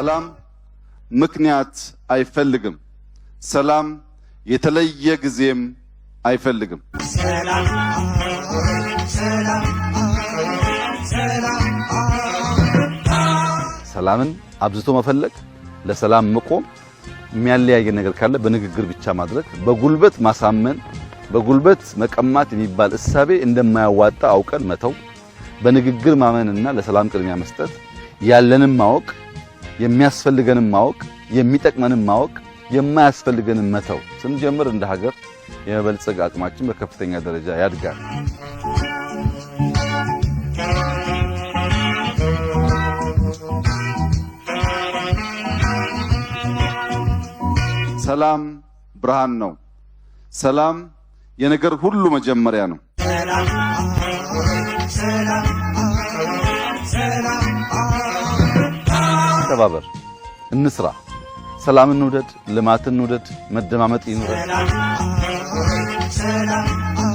ሰላም ምክንያት አይፈልግም። ሰላም የተለየ ጊዜም አይፈልግም። ሰላምን አብዝቶ መፈለግ፣ ለሰላም መቆም፣ የሚያለያየ ነገር ካለ በንግግር ብቻ ማድረግ፣ በጉልበት ማሳመን፣ በጉልበት መቀማት የሚባል እሳቤ እንደማያዋጣ አውቀን መተው፣ በንግግር ማመንና ለሰላም ቅድሚያ መስጠት፣ ያለንም ማወቅ፣ የሚያስፈልገንም ማወቅ፣ የሚጠቅመንም ማወቅ፣ የማያስፈልገንም መተው ስንጀምር እንደ ሀገር የመበልጸግ አቅማችን በከፍተኛ ደረጃ ያድጋል። ሰላም ብርሃን ነው። ሰላም የነገር ሁሉ መጀመሪያ ነው። ተባበር፣ እንስራ፣ ሰላም እንውደድ፣ ልማት እንውደድ፣ መደማመጥ ይኑረን። ሰላም።